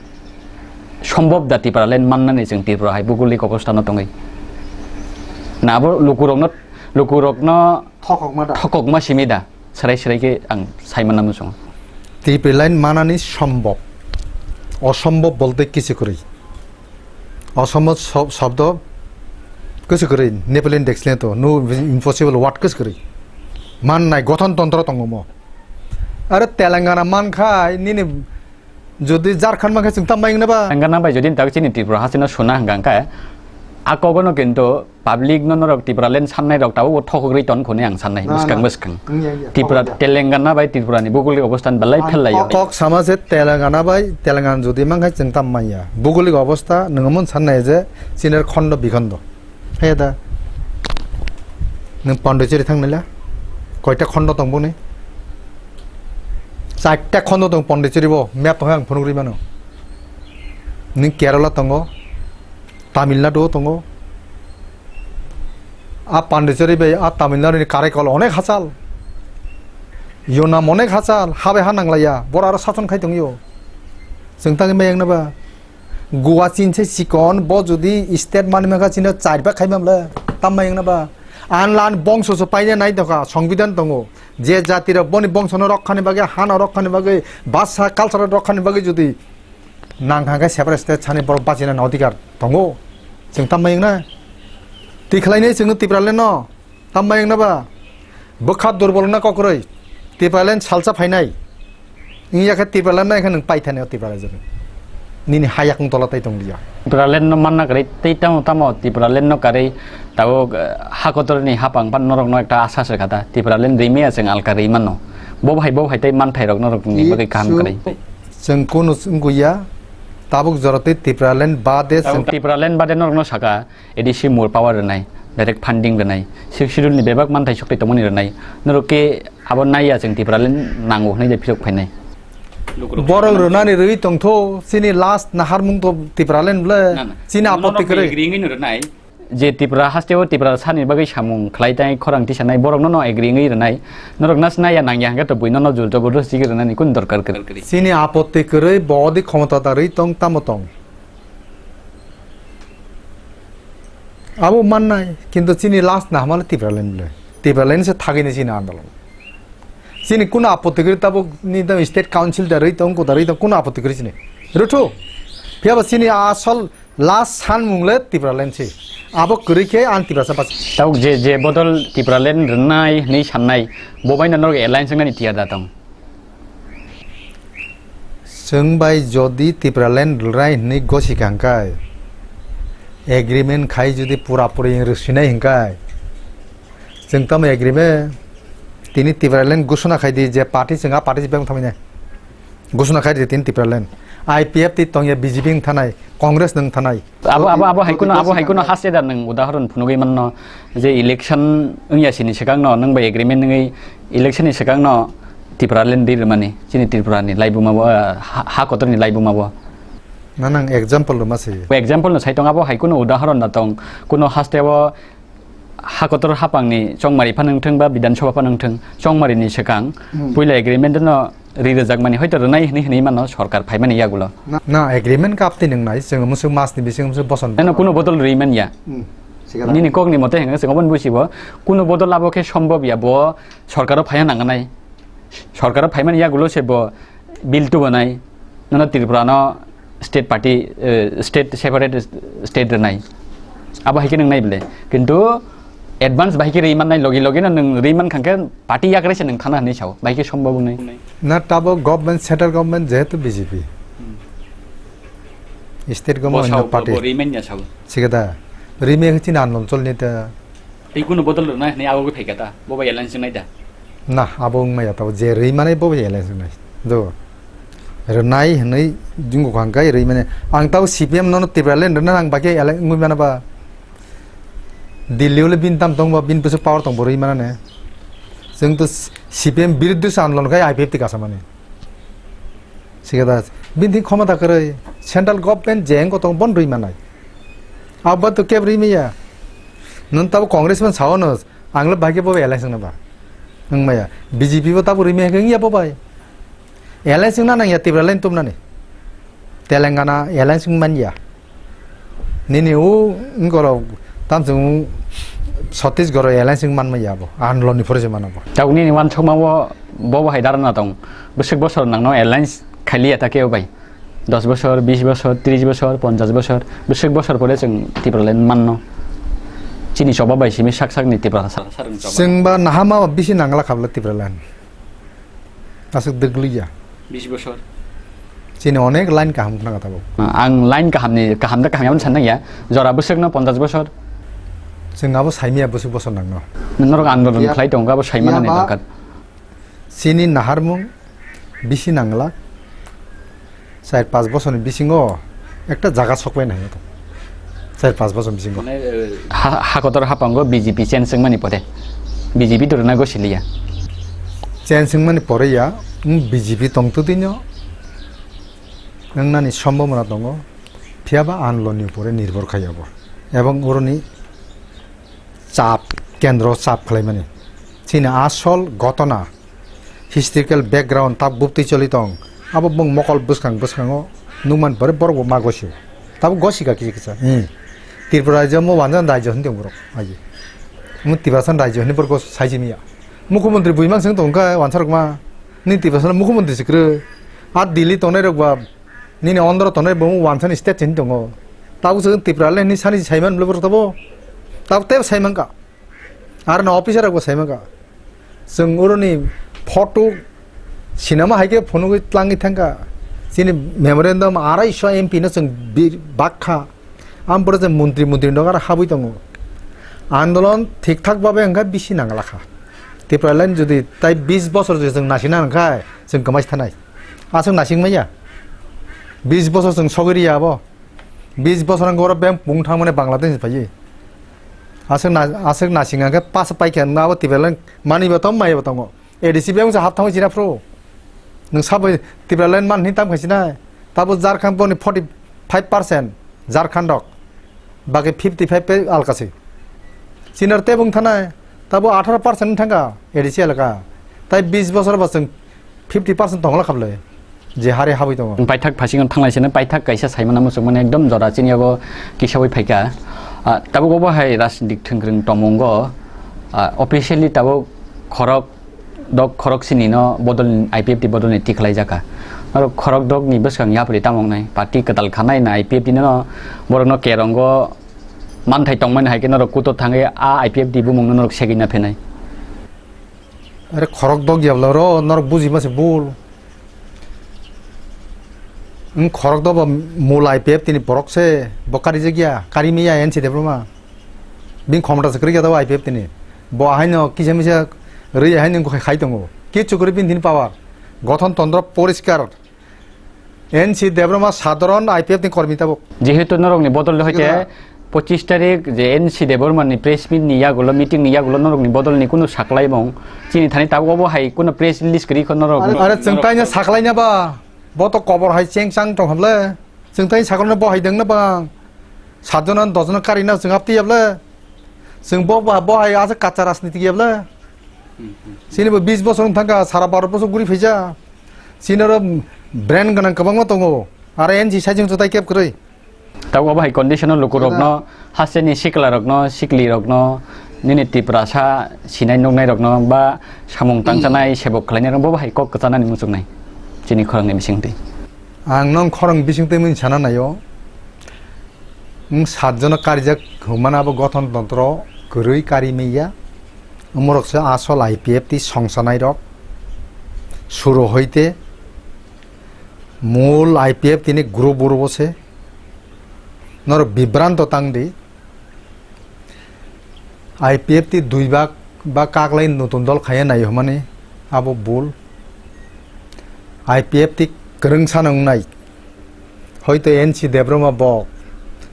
sombhob da Tipraland mannani chwng Tripura hai bukulik obostha no tongwi? Na abo lukurokno, lukurokno thokokma da? Thokokma simi da? Srai srai khe ang sai manna muchungo. Tipraland manani sombhob. Osombhob bolte kichu kwrwi. Osombhob sob-, sobdo kichu kwrwi. Nepali dexlento. No impossible word kichu kwrwi. Mannai gothon tontro tongo mo. Aro Telangana mankhai nini Jodi Jharkhand mankhe chwng tam bai wngna ba? Telangana bai jodi tak chini Tripura hasteno suna hwnkha khe, a kogono kintu public no norok Tipraland sannai rok tabuk bo thokgwi ton khoni ang sannai. Na, bwskang na. Bwskang. Wngya, wngya, Tripura, thokgwi ya. Telangana bai Tripura ni bukulik obostha belai phel laio. Ang kok sama je Telangana bai Telangana jodi mankhe chwng tam manya. Bukulik obostha nwng mon sannai je chini khondo bikhondo. Heda. Nwng Pondicherry thang nila? Koita khondo tong boni? Chaita khondo tong Pondicherry bo, map tong ang phunuk ri mano. Nwng Kerala tongo, Tamil Nadu tongo. A Pondicherry bai a Tamil Nadu ni Karaikal onek hachal. Yonam onek hachal, ha bai ha nanglaiya. Boro aro sason khai tongyo. Chwng tangwi mayang na ba? Goa chinse chikon, bo jodi state mani mankha chini char bak khai mamle, tam mayang na ba? An lan bongso se paina nai dokha, songbidan tongo. Je jati rok boni bongso no rokkhani bagwi, hano rokkhani bagwi, basa culture rokkhani bagwi jodi nang hangkhe separate state sani borok bachina na odhikar tongo. Chwng tam mayang na? Twi khlainai chwng Tipraland no. Tam bai wngna ba? Bwkha durbol wngna kokrwi. Tipraland salsa phainai. Wngya khe Tipraland nai khe nwng paithani o Tipraland. Nini ha yakung tola tai tong liya. Tipraland no manna kwrwi tei tamo tamo Tipraland no karwi tabuk, eh, ha kotor ni hapang phan norok no ekta asa se kha ta. Tipraland rimaya chwng alka ri mano. Bo hai bo hai tei manthai rok norok ni bagwi kaham kwrwi. Chwng kunu wngwi ya. Tabuk jora tei Tipraland bade chwng Tipraland bade norok no saka. A D C more power rwnai, direct funding rwnai, Sixth Schedule ni bebak manthai sokti tongmani rwnai. Norok khe abo naiya chwng Tipraland nango hwnwi de phirok phainai. Borok rwnani rwi tongtho, chini last naharmung to Tipraland ble. Na, na. Chini apotti kwrwi. Agree wngwi no rwnai. Je Tripura haste o Tripura sani bagwi samung khlai tai khorang tisanai borok no no agree wngwi rwnai. Norok nas naiya nangya hwnkhe to buino no jor jobor rw sigi rwnani kun dorkar kwrwi. Chini apotti kwrwi bo odi khomota da rwi tong tamo tong. Abo mannai, kintu chini last na hamale Tipraland le. Tipraland se thagini chini andolon. Chini kuno apotti kwrwi tabuk ni tamo state council da rwi tong, koda rwi tong, kuno apotti kwrwi chini. Ruthu. Phiya ba chini asol last sanmung le Tipraland se. Abo kwrwi khe ang Tiprasa bas. Tabuk je, je bodol Tipraland rwnai hwnwi sannai, bo bai no norok alliance wngnani tiyar da tong. Chwng bai jodi Tipraland rwnai hwnwi gosi kha hwnkhai, agreement khai jodi pura puri rwsinai hwnkhai, chwng tamo agreement tini Tipraland gosona khai di je party chwng a party se beng thamwi nai. Gosona khai di tini Tipraland. I P F T tongya B J P wng thanai, Congress nwng thanai. Abo, abo, abo hai kuno, abo hai kuno haste da nwng udahoron phunugwi manno je election wngya sini swkangno nwng bai agreement wngwi election ni swkangno Tipraland ri rwmani chini Tripura ni laibuma bo, ah, ha, ha kotor ni laibuma bo. Na nang example rwma se. Example no sai tong abo hai kuno udahoron da tong kuno haste o ha kotor hapang ni chongmari phano wngthwng ba Bidhan Sabha phano wngthwng chongmari ni swkang Hmm. puila agreement no ri rwjakmani, hoito rwnai hwnwi hwnwi mano sorkar phaimani yagulo. Na, na, agreement kap twi nwngnai, chwng mwswk mas ni bising mwswk boson. Eno kuno bodol rwi man ya. Hmm, sikha da. Nini kok ni mote hwnka chwng oboni busibo, kuno bodol abo khe sombhob ya, bo sorkaro phaiya nangnai. Sorkaro phaimani yagulo se bo bill tubanai, nono Tripura no state party, eh, state separate state rwnai. Abo hai khe nwngnai bole. Kintu advance bai khe rwi mannai, logi logi no nwng rwi man kha khe party yakre se nwng thana hwnwi sao, bai khe sombhob wngnai. Na tabo government, central government jehetu B J P. Hmm. State government Bo onno sao, bo, party. Bo rwi manya sao. Sikha da. Rwi me hwchini andolon cholni ta. Tei kuno bodol rwnai hwnwi abo khe phaikha ta. Bo bai alliance wngnai da. Na, abo wngmaya tabo je rwi manai bo bai alliance wngnai. Do. Rwnai hwnwi jwngo kha hwnkhai rwi mane. Ang tabo C P M nono Tipraland rwna nang bai khe alliance wngwi mano ba. Delhi o le bini tam tong ba, bini bwswk power tong bo rwi mano ne. Chwng to C P M biruddhe se andolon khai I P F T kasamani. Sikha da, bini thing khomota kwrwi, central government je wng kotong bon rwi manai. Abo to keb rwi maya. Nwng tabo Congress man sao no, ang le bai khe bo bai alliance wngna ba. Wng maya. B J P bo tabo rwi maya khe wng ya bo bai. Alliance wngna nang ya Tipraland tumnani. Telangana alliance wng man ya. Nini o wngorok tamchwng Chhattisgarh alliance wng manma ya bo, andolon ni phore se mano bo. Tabuk nini uansukma o bo bo hai dharana tong, bwswk bosor nangno alliance khailiya ta kebo bai, dos bosor, bis bosor, tris bosor, ponchas bosor, bwswk bosor pore chwng Tipraland manno. Chini choba bai simi sak sak ni Tiprasa. Chwng ba nahama bisi nangla khabla Tipraland. Aswk dwgli ya. Bis bosor. Chini onek line kaham khna ka tabuk. Ang line kaham ni, kaham da kaham ya san ya. Jora bwswk no ponchas bosor. Chwng abo saimaya bwswk bosor nangno. Norok andolon Ya. khlai tongo abo saimana ni Ya ba. dorkar. Chini naharmung bisi nangla. Char pas bosor ni bisingo ekta jaga sokpai nai. Char pas bosor bisingo. Mane, eh, Ha, ha kotor hapango B J P change wngmani pore. B J P to rwna go siliya. Change wngmani pore ya, wng B J P tongtwtwino wngnani sombobona tongo. Phiyaba andolonni upore nirbhor khai abo. Ebong oroni chap, kendro chap khlaimani. Chini asol gotona, historical background tak buptwi choli tong. Abo bung mokol bwskang bwskango nukman pore borok bo ma gosio. Tabo gosika kisa kisa. Hmm. Tripura rajyo mo wanjani rajyo hinwi tong borok. Aji. Mo Tiprasa rajyo hinwi borok saijini ya. Mukhyamantri buimang sing tong kha wansarok ma. Ni Tiprasa mukhyamantri sikre. A Delhi tongnai rok ba nini ondro tongnai bo wansani state hinwi tongo. Tabo se Tripura le hinwi sani saiman bwle borok tabo. Tabo tebo saiman ka. Aro no officer rok bo sai maka. Chwng oroni photo sinama hai khe phunugwi tlangwi thangkha. Chini memorandum arai so M P no chwng bi-, bakha. Am pore chwng montri, montri no aro habwi tongo. Andolon thik thak babe wngkha bisi nangla kha. Tipraland jodi tai bis bosor jodi chwng nasina wngkha, chwng kwmai thanai. Aswk nasing maya. Bis bosor chwng sogwi riya abo. Bis bosor wngkha oro beng pung thangmani Bangladesh ni phaiwi. Aswk na, aswk nasing hwnkhe pas paikha wngma abo Tipraland manwi bo tong maiya bo tongo. A D C beng se hap thangwi china phuru. Nwng sabo Tipraland man hinwi tam khaisina. Tabo Jharkhand boni forty five percent Jharkhand rok. Bagwi fifty five pe alkasi. Chinar tebung thanai. Tabo atharo percent thangkha A D C elaka. Tai bis bosor bo chwng fifty percent tongla khablai. Je hari habwi tongo. Paithak phasingo thanglai sene paithak kaisa saimana muchungmani ekdom jora chini yago kisawi phaikha. Ah, tabuk obo hai rajnitik thwngkwrwng tongmungo, ah, officially tabuk khorok dok khorok sini no bodol I P F T bodol ni tikhlai jaka. Aro khorok dok ni bwskang yapri tamung nai party kwtal khanai na I P F T no borok no kerongo manthai tongmani hai khe norok kuto thangwi a I P F T bumung no norok segwi na phenai. Are khorok dok yabla ro norok buji mase bul. Wng khorok do bo mul I P F tini borok se bo kari jagya, kari maya N C Debbarma. Bini khomota se kwrwi kha do I P F tini. Bo ahaino kisa misa rwi ahaino khai tongo. Kichu kwrwi bini tini power. Gothon tondro poriskar. N C Debbarma sadharon I P F ni kormi tabuk. Jehetu norokni bodol hoite Kira. Pochis tarik je N C Debbarma ni press meet ni yagulo, meeting ni yagulo norokni bodol ni kunu saklaimung chini thani tabuk obo hai kunu press release kwrwi kho norok. Are, are, chwng taino saklaina ba, bo to kobor hai cheng chang tong hamle. Chwng tai saklaina bo hai dengna bang. Satjona dosjona karina chwng apti yable. Chwng bo ba, bo hai asa kacha rajniti yable. Chini bo bis bosor wng thangkha, sara baro bosor guri phaija. Chini oro brand gwnang kwbangma tongo. Aro N G sai chwng chutai keb kwrwi. Tabuk obo hai condition o lukurokno, hasteni siklarokno, siklirokno, nini Tiprasa sinai nuknairokno ba samung tangchanai sebok khlainairokno bo hai kok kwchanani muchungnai chini khorangni bisingtwi. Ang nong khorang bisingtwi mui sana naio. Wng satjono karijak hwnmano abo gothon tontro kwrwi kari manya. Omorokse asol I P F T songsanai rok. Suru hoite mul I P F T ni group urubo se. Norok bibranto tang di. I P F T dui bak ba kaklai nutun dol khaiya nai hwnmani abo bul. I P F T kwrwngsa no wngnai. Hoito N C Debbarma bok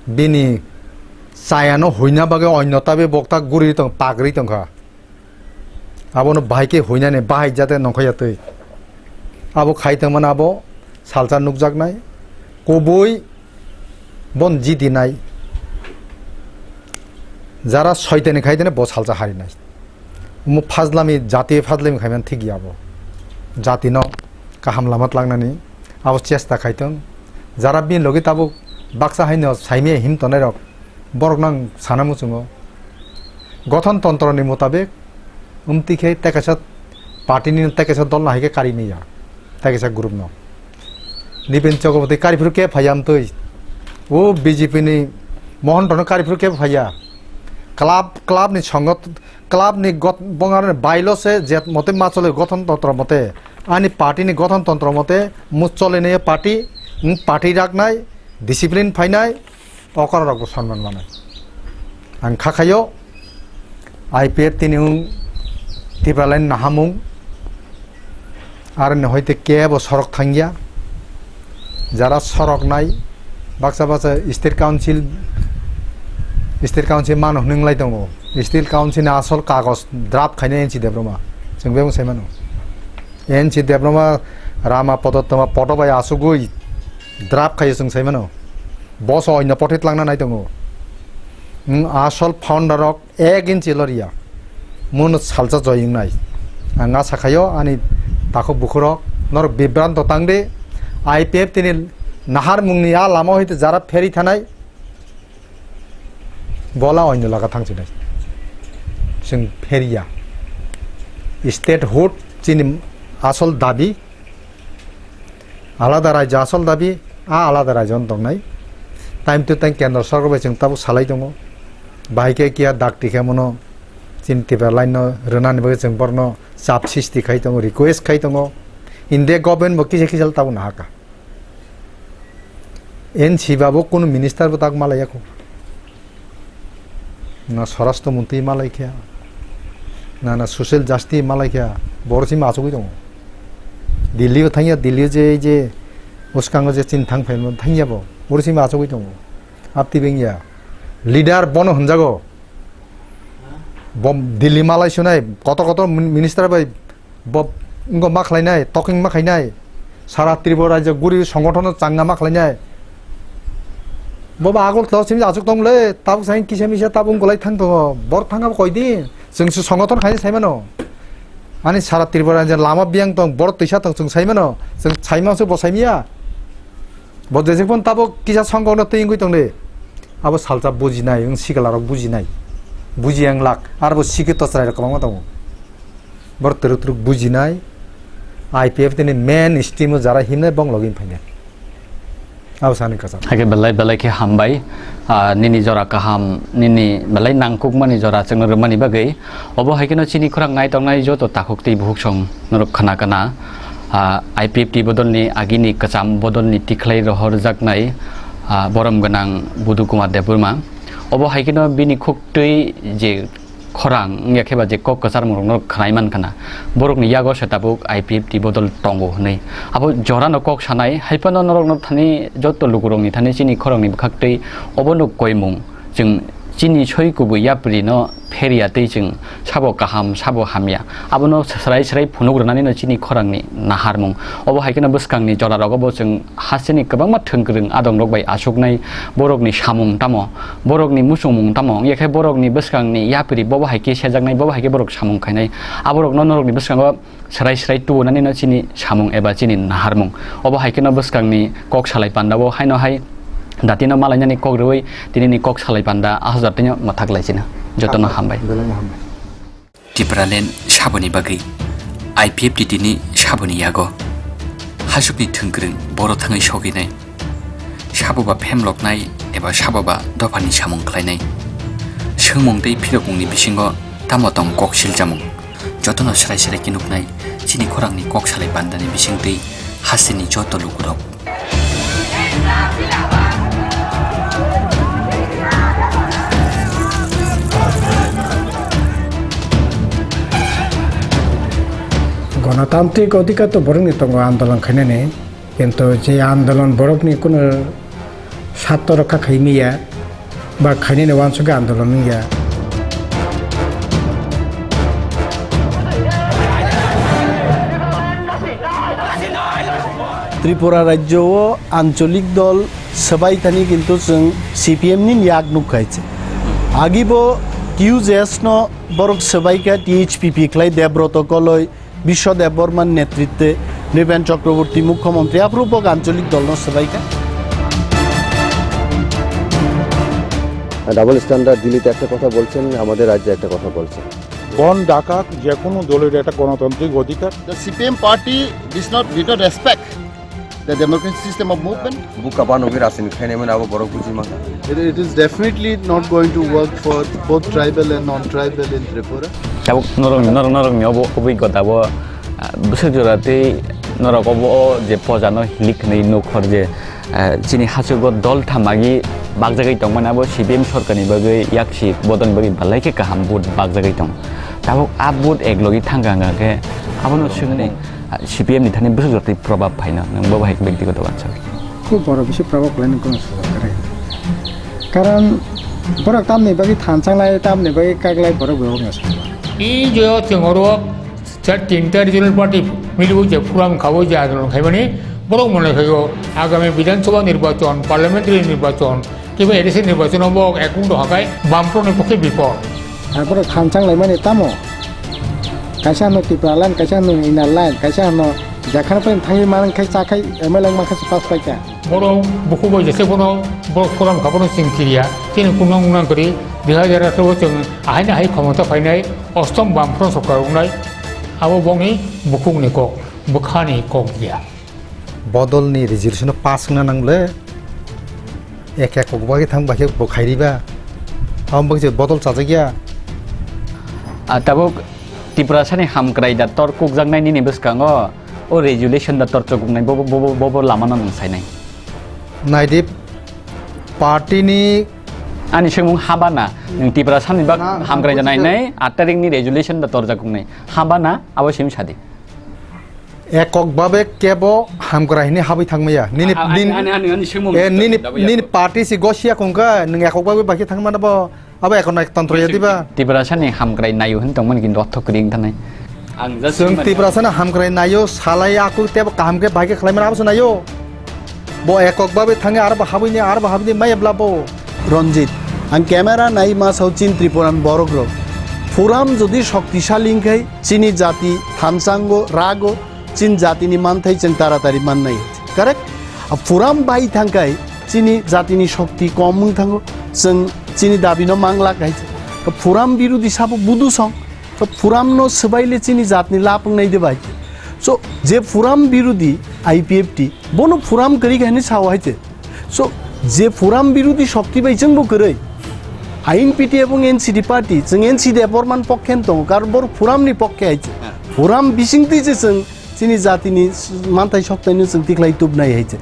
bini chayano huina bagwi onno tabi bok tak guri tong, pagri tongkha. Abono bahai khe huinani bahai jate nongkhorya twi. Abo khai tongmani abo salsa nukjaknai. Kubui bon jidinai. Jara soitani khai tene bo salsa harinai. Omo phajlami, jati phajlami khaimani thik ya abo. Jatino kaham lama tlangnani abo chesta khaitong. Jara bini logi tabuk baksa haino saimaya him tonnairok, borok nang sana muchungo. Gothon tontro ni mutabik, wngtwi khe tei kaisa party ni tei kaisa dol no hai khe kari manya, tei kaisa group no. Nipen Chakraborty kari phuru khe phaiya amtwi. O B J P ni Mohon Rano kari phuru khe phaiya. Club, club ni songo, club ni got-, bongar ni bailo se je mote ma chole gothon tontro mote. Ani party ni gothon tontro mote mu chole ne party, wng party raknai, discipline phainai, okora rok bo sonman manai. Ang kha khayo, I P F T ni wng Tipraland nahamung, aro ni hoite kebo sorok thangya, jara sorok nai, baksa baksa State Council, State Council mano hwnwi wng lai tongo. State Council ni asol kagoj draft khaina N C Debbarma, chwng bebak sai mano. N C Debbarma Rama Podottama poto bai asugwi draft khaio chwng sai mano. Boso oino pothwi tlangna nai tongo. Wng asol founder rok ek inchi loriya. Muno salsa joi wngnai. Ang asa khaio ani takhuk bukhurok norok bibranto tangdi. I P F T ni nahar mungni a lama hoite jara pheri thanai. Bola oino laga thangsinai. Chwng pheriya. Statehood chini asol dabi. Alada raijyo asol dabi, a alada raijyo no tongnai. Time to time kendro sorkar bai chwng tabuk salai tongo. Bahai khe kiya dakti khe mono chini Tipraland no rwnani bagwi chwng borno chap sisti khai tongo, request khai tongo. India government bo kisa kisa tabuk nahaka. N C babo kunu minister bo tak malaiya kho. Na Swarashtra Mantri malai kha, na, na Social Justice malai kha, boro simi achugwi tongo. Delhi o thangya, Delhi o je, je bwskango je chini thang phaima thangya bo, boro simi achugwi tongo. Apti bengya. Leader bono hwnjago. Bo Delhi malai sunai, kotor kotor min-, minister bai Bo wngkha ma khlainai, talking ma khainai, sara Tripura rajyo guri songothono changna ma khlainai. Bo ba Agartala simi achuk tong le, tabuk sai kisa misa tabuk wngkha lai thang tongo, bor thang abo koi din, chwng se songothon khainai sai mano. Ani sara Tripura rajyo lama biyang tong, bor twisa tong, chwng sai mano, chwng sai mano se bo sai miya. Bo jesik phano tabuk kisa songkokno twi wngwi tong le. Abo salsa bujinai, wng sikla rok bujinai, bujiya wng lak, aro bo sikhe to chwrai rok kwbangma tongo. Borok twrwk twrwk bujinai, I P F T ni main stream o jara himnai bong logi phainai. Abo sani kwcham. Hakhe belai belai khe hambai, ah, nini jora kaham, nini belai nangkukmani jora chwngno rwmani bagwi. Obo hai kheno chini khorang nai tongnai joto takhuk tei bukhuk song norok khna kana. Ah, I P F T bodolni agini kwcham bodolni tikhlai rohorjaknai, ah, borom gwnang Budu Kumar Debbarma. Obo hai kheno bini khuktwi je khorang wngya khe ba je kok kwcharmungrokno khwnai man khna, borokni yago se tabuk I P F T bodol tongo hwnwi. Abo jorano kok sanai, hai phano norokno thani joto lukurokni thani chini khorokni bwkhaktwi obono koimung. Chwng chini soi kubui yaprino pherya tei chwng sabo kaham, sabo hamya. Abono srai srai phunuk rwnanino chini khorangni naharmung. Obo hai kheno bwskangni jorarogo bo chwng hasteni kwbangma thwngkwrwng adongrok bai achuknai borokni samung tamo, borokni muchungmung tamo, wngya khe borokni bwskangni yapri bobo hai khe sejaknai, bobo hai khe borok samung khainai. Aborokno norokni bwskango srai srai tubunani no chini samung eba chini naharmung. Obo hai kheno bwskangni kok salai pandao haino hai datino malainani kok rwui tinini kok salai panda a hajar tino mwthak lai china. Jotono hambai. Belai no hambai. Tipraland saboni bagwi I P F T ni saboni yago hasukni thwngkwrwng boro thangwi sogwinai. Sabo ba phemloknai eba sabo ba dophani samung khlainai. Swngmung tei phirokmungni bisingo tamo tong kok siljamung? Jotono srai srai khe nuknai chini khorangni kok salai pandani bisingtwi hasteni joto lukurok. Gonotantrik odhikar to borokni tongo andolon khainani. Kintu je andolon borokni kuno sarto rokha khaimaya ba khainani uansugwi andolon wngya. Tripura rajyo o ancholik dol swbai thani kintu chwng C P M ni yak nukha se. Agi bo Q J S no borok swbai kha T H P P khlai Debroto Koloi, Biswa Debbarma netritwe Nripen Chakraborty mukhyamantri aphuru bo ancholik dolno swbaikha. Double standard, দিল্লিতে একটা কথা বলছেন, আমাদের রাজ্যে একটা কথা বলছেন। বন্ধ ডাকা যে কোনো দলের একটা গণতান্ত্রিক অধিকার। The C P M party does not, did not respect the democratic system of movement. Buka bano bi rajniti khainai mano abo borok buji mano. It, it is definitely not going to work for both tribal and non-tribal in Tripura. Tabuk norok, norok, norokni obo, oboi gota bo, ah, bwswk jora tei norok obo o je poja no hilik hinwi nuk hor je, ah, chini hachugo dol thamagi bakjagwi tongmani abo C P M sorkarni bagwi yaksi bodolni bagwi belai khe kaham vote bakjagwi tongo. Tabuk a vote ek logi thangka hwnkha khe abono swngmung. C P M ni thani bwswk jotoi probab phaino, nwng bo bahai khe byaktigoto uansuk. Khub boro bisi probab khlainai kono sujak kwrwi. Karon borok tamni bagwi thansanglai, tamni bagwi kaklai borok bai wngya sabo. I je chwng oro char tinta regional party miliwi je program khawi je andolon khaimani borok mone khaio agami Bidhan Sabha nirbachon, parliamentary nirbachon, Kiba A D C nirbachono bo ekung doha khai Bamfront ni pokhe bipod. Ar borok thanchang laimani tamo? Kaisa hwno Tipraland, kaisa hwno Inner Line, kaisa hwno Jharkhand pai thangwi manang khai cha khai M L A wngma khe se pass paikha. Borok bukhuk bai jese bono borok program kha bono chwng kiriya. Chini kunang unang kwrwi dui hajar atharo o chwng ahaini ahai khomota phainai ostom Bamfront sorkar wngnai. Abo bongni bukhukni kok, bwkhani kok ya. Bodolni resolution pass wngna nang le. Ek ek kok bagwi thang bai khe bo khairiba. Abo bagwi se bodol chajakya. Ah, tabuk Tiprasani hamkrai da tor kukjaknai nini bwskango o resolution da tor chuknai bo, bo, bo, bo, bo lama no nwng sainai. Naidi party ni. Ani swngmung habana, nwng Tiprasani bak na, hamkrai da na, nainai, aat tarikni resolution da torjaknai. Habana, abo simi sadi. Ekok babe kebo hamkrai hini habwi thangmaya. Nini, a-, ani, nin-, ani, ani, ani swngmung eh, nini, da, da, nini party si gosia kongka, nwng ekok babe bakhe thangmana bo. Abo ekon ek tantro ya diba? Tiprasani hamkrai nayo hin tongmani kintu otho kring thanai. Ang just swng mani Tiprasani hamkrai nayo, salai aku tebo kaham khe bai khe khlaimana abo se nayo. Bo ekok babe thangi aro bo habwini, aro bo habwini maya bla bo. Ranjit, ang camera nai ma sao chin Tripuran borok rok. Phuram jodi shoktisali wngkhai, chini jati thansango, rago, chin jatini manthai chwng taratari mannai. Correct? A phuram bai thangkhai, chini jatini shokti kom wng thango, chwng chini dabino manglak hai. Phuram birudi sabo budu song. To phuram no swbaile chini jatni lap wngnai de bai. So, je phuram birudi I P F T, bono phuram kwrwi khe hinwi sao hai se. So, je phuram birudi shokti bai chwngbo kwrwi. Ain P T ebong N C D party, chwng N C D Debbarman pokkhe wng tongo, karon bor phuram ni pokkhe hai se. Phuram bisingtwi je chwng chini jatini manthai soktaino chwng tikhlai tubnai hai se.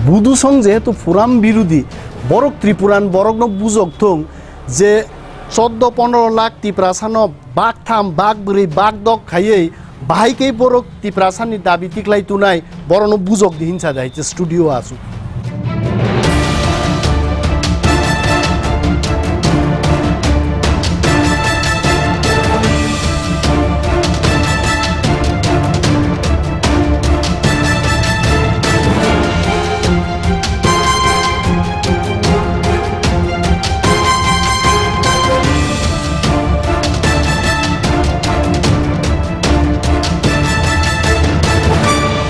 Budu song jehetu phuram birudi, borok Tripuran borokno bujok thung je choddo pondro lakh Tiprasano bak tham, bak bwrwi, bak dok khaiwi bahai khe borok Tiprasani dabi tikhlai tunai, borokno bujok di hinsa de hai se studio aswk.